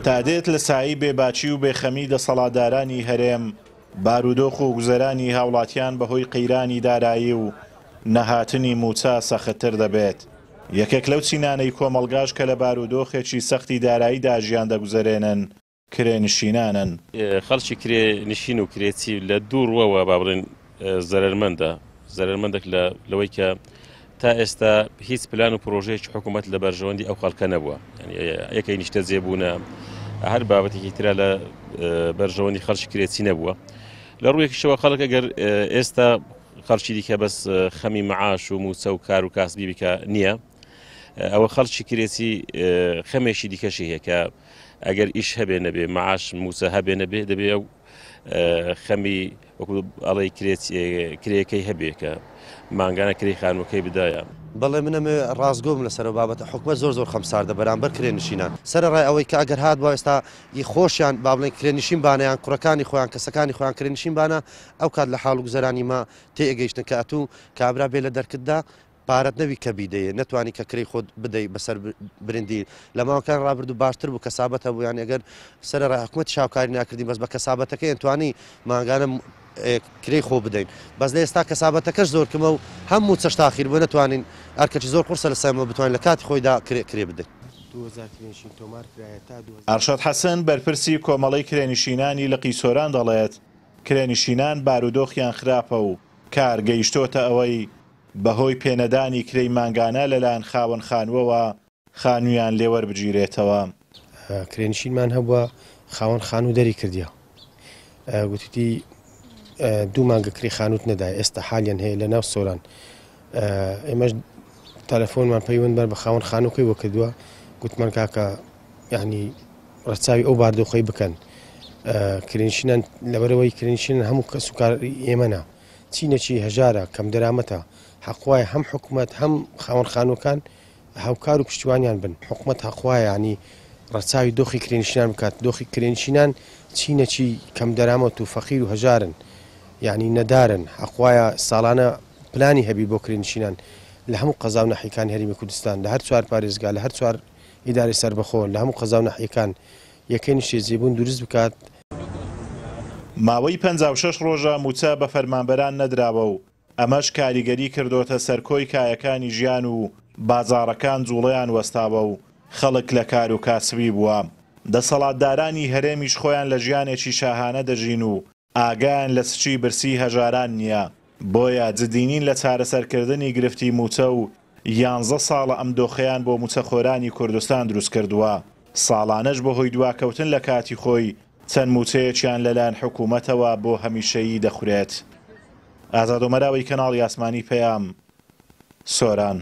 تا دێت لە سایەی بێباکی و بێخەمی دەسەڵاتدارانی هەرێم، بارودۆخ و گوزەرانی هاوڵاتیان بەهۆی قەیرانی دارایی و نەهاتنی مووچە سەختتر دەبێت. یەکێک لەو چینانەی کۆمەڵگاش کە لە بارودۆخێکی سەختی داراییدا ژیان دەگوزەرێنن، کرێنشینانن. خەڵکی کرێ نشین و کرێچی لە دوو ڕووەوە با بڵێن زەرەرمەندە، زەرەرمەندێک لە لەوەی کە تا ئێستا هیچ پلان و پرۆژەیەکی حکوومەت لە بەرژەوەندی ئەو خەڵکە نەبووە، یەکەی نیشتەجێ بوونە هەر بابەتێکی ترا لە بەرژەوەندی خەڵکی کرێچی نەبووە. لە ڕوویەکیشەوە خەڵک ئەگەر ئێستا خەڵکی دیکە بەس خەمی معاش و موچە و کار و کاسبی بکە نییە، ئەوە خەڵکی کرێچی خەمێکی دیکەشی هەیە کە ئەگەر ئیش هەبێ نەبێ معاش موچە هەبێ نەبێ دەبێ ئەو خەمی وەکو ئەڵێی کرێەکەی هەبێ کە مانگانە کرێی خانووەکەی بدایە. بەڵێ من ئەمەوێ ڕاستگۆ بم لەسەر ئەو بابەتە حکومەت زۆر زۆر خەمساردە بەرامبەر کرێنشینان سەرەڕای ئەوەی کە ئەگەر هاتبا ئێستا ی خۆشیان با بڵێین کرێنشین بانە یان کوڕەکانی خۆیان کەسەکانی خۆیان کرێنشین بانە ئەو کات لە حاڵ و گوزەرانی مە تێئەگەیشتن کە ئەتوو کابرا بێ لە دەرکتدا پارەت نەبی کە بیدەیێ نەتوانی کە کرێی خۆت بدەی بەسەر برندی لە ماوەکان ڕابردوو باشتر بوو کەسابەت هەبوو یانی ئەگەر سەرەڕای حکومەتیش هاوکاری ناکردین بەس بە کەسابەتەکەی ئەتوانی مانگانە کرێی خۆ بدەین بەس لە ئێستا کەسابەتەکەش زۆر کمە و هەم مووچەش تاخیر بووە نەتوانین ئەرکەکی زۆر قورسە لەسەر ئێمە بتوانین لە کاتی خۆیدا کرێ کرێ بدەین. ئارشاد حەسەن، بەرپرسی کۆمەڵەی کرێنشینانی لقی سۆران دەڵێت، کرێنشینان بارودۆخیان خراپە و کار گەیشتۆتە ئەوەی بەهۆی پێنەدانی کرێی مانگانە لەلایەن خاوەن خانووەوە خانوویان لێ وەربگیرێتەوە. کرێنشینمان هەبووە خاوەن خانوو دەری کردیە گوتیتی دوو مانگە کرێی خانووت نەدایە ئێستا حالیان هەیە لە ناو سۆران ئێمەش تەلەفۆنمان پەیوەندمان بە خاوەن خانووکەی وە کردووە گوتمان کاکە یعنی ڕەچاوی ئەو باردۆخەی بکەن کرێنشینان لەبەرەوەی کرێنشینان هەموو کەس و کار ئێمەە چینێکی هەژارە، کەمدەرامەتە، حەقوایە هەم حکومەت هەم خاوەن خانووەکان هاوکار و پشتیوانیان بن، حکومەت حەقوایە یانی ڕەچاوی دۆخی کرێنشینان بکات، دۆخی کرێنشینان چینێکی کەمدەرامەت و فەقیر و هەژارن یانی نەدارن، حەقوایە ساڵانە پلانی هەبی بۆ کرێنشینان لە هەموو قەزا و ناحیەکانی هەرێمی کوردستان لە هەر چوار پارێزگا لە هەر چوار ئیدارەی سەربەخۆ لە هەموو قەزا و ناحیەکان یەکەی نیشتەجێبوون دروست بکات. ماوەی 56 ڕۆژە مووچە بە فەرمانبەران نەدراوە و ئەمەش کاریگەری کردۆتە سەر کۆی کایەکانی ژیان و بازاڕەکان جوڵەیان وەستاوە و خەڵک لە کار و کاسبی بووە. دەسەڵاتدارانی هەرێمیش خۆیان لە ژیانێکی شاهانە دەژین و ئاگایان لە سکی برسیی هەژاران نییە، بۆیە جدی نین لە چارەسەرکردنی گرفتی مووچە و یانزە ساڵە ئەم دۆخەیان بۆ مووچەخۆرانی کوردستان دروستکردووە، ساڵانەش بەهۆی دواکەوتن لە کاتی خۆی چەند مووچەیەکیان لەلایەن حکوومەتەوە بۆ هەمیشەیی دەخورێت. ئازاد ئۆمەراوی، کەناڵی ئاسمانی پەیام، سۆران.